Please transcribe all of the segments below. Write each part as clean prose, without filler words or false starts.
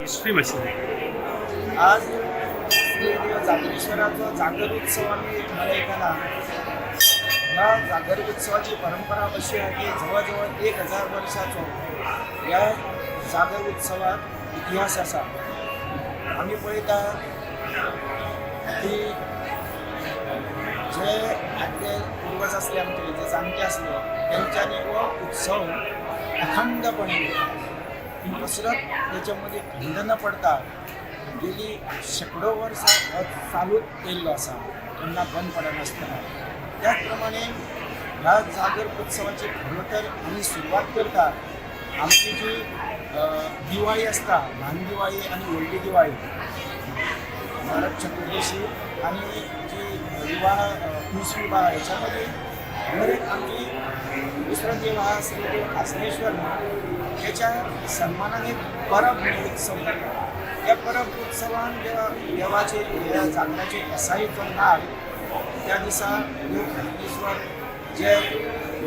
History मातशी सांग. आज श्री देव जागरेश्वराचो जागर उत्सव आमी मनयतना ह्या जागर उत्सवाची परंपरा अशी आहा की जवळ जवळ 1000 वर्साचो ह्या जागर उत्सवाक इतिहास आसा. आमी पळयता की जे आदले पुर्वज आसले आमचे, जे जाणटे आसले, तेंच्यांनी हो उत्सव अखंडपणे कसलोच तेच्या मदीं खंड न पडता गेली शेंकडो वर्सां हो चालूच येयल्लो आसा, केन्ना बंद पडनासतना. त्याच प्रमाणे ह्या जागर उत्सवाची खरं तर आमी सुरवात करता आमची जी दिवाळी आसता, ल्हान दिवाळी आनी व्हडली दिवाळी, नरक चतुर्दशी आनी जी विवाह, तुळशी विवाह, ह्याच्या मदीं दर एक आमची दुसरो देव आहा श्री देव आसनेश्वर म्हणून, त्याच्या सन्मानान एक परब म्हणून उत्सव करता. त्या परब उत्सवान देवाचे ह्या जागराचे एसायेचो नाग त्या दिसा देव खासनेश्वर जे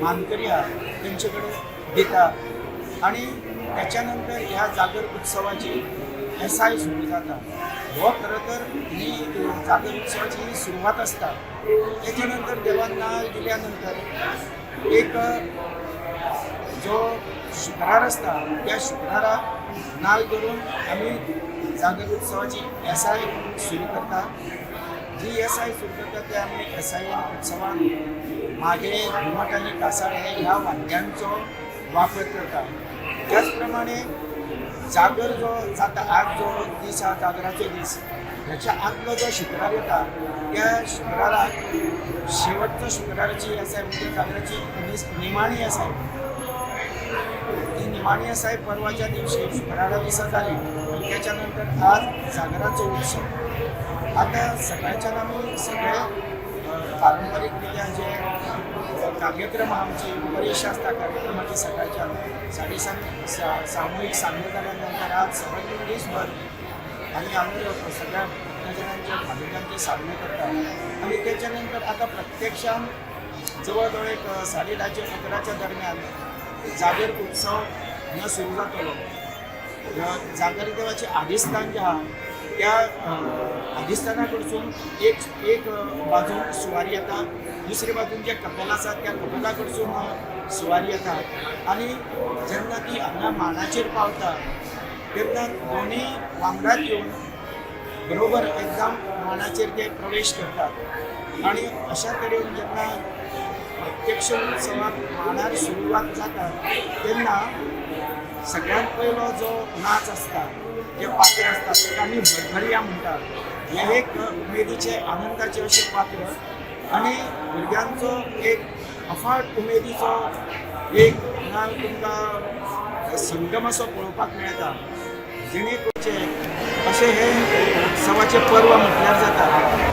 मानकरी आहा तेंचे कडेन दिता आनी त्याच्या नंतर ह्या जागर उत्सवाची एसाय सुरू जाता. हो खरं तर ही जागर उत्सवाची ही सुरवात आसता. त्याच्या नंतर देवान नाल दिल्या नंतर एक जो शुक्रार आसता, त्या शुक्राराक नाल धरून आमी जागर उत्सवाची एसाय सुरू करता. जी एसाय सुरू करता ते आमी एसायेन उत्सवान मागे घुमट आनी कासाळ हे ह्या वाद्यांचो वापर करता. त्याच प्रमाणे जागर जो जाता, आज जो दीस आहा जागराचो दीस, ह्याच्या आदलो जो शुक्रार येता त्या शुक्राराक शेवटचो शुक्राराची एसाय म्हणजे जागराची निमाणी एसाय. ती निमाणी एसाय परवाच्या दिवशी शुक्रारा दिसा जाली आनी त्याच्या नंतर आज जागराचो उत्सव. आता सकाळच्यान आमी सगळे पारंपरीक रित्या जे कार्यक्रम आमची बरीचशी आसता कार्यक्रमाची, सकाळच्यान 7:30 सामुहीक सांगणे जाल्या नंतर आज सगळे दीसभर आमी हांगा सगळ्या भक्तजनांचे, भाविकांचे सामने करता आनी त्याच्या नंतर आता प्रत्यक्षान जवळ जवळ एक 10:30च्या 11च्या दरम्यान जागर उत्सव हांगा सुरू जातलो. ह्या जागर देवाचें आदिस्थान जें आहा त्या आदिस्थाना कडसून एक एक बाजून सुवारी येता, दुसरे बाजून जें कपेल आसा त्या कपेला कडसून सुवारी येता आनी जेन्ना ती हांगा मांडाचेर पावता तेन्ना दोनी वांगडाच येवन बरोबर एकदम मांडाचेर ते प्रवेश करतात. आनी अशा तरेन जेन्ना प्रत्यक्ष उत्सवाक मांडार सुरवात जाता तेन्ना सगळ्यांत पयलो जो नाच आसता, जे पात्र आसता ताका आमी भरभरया म्हणटात. हे एक उमेदीचे, आनंदाचे अशें पात्र आनी भुरग्यांचो एक अफाट उमेदीचो एक हांगा तुमकां संगम असो पळोवपाक मेळटा. जेणे करून अशें हे उत्सवाचें पर्व म्हटल्यार जाता.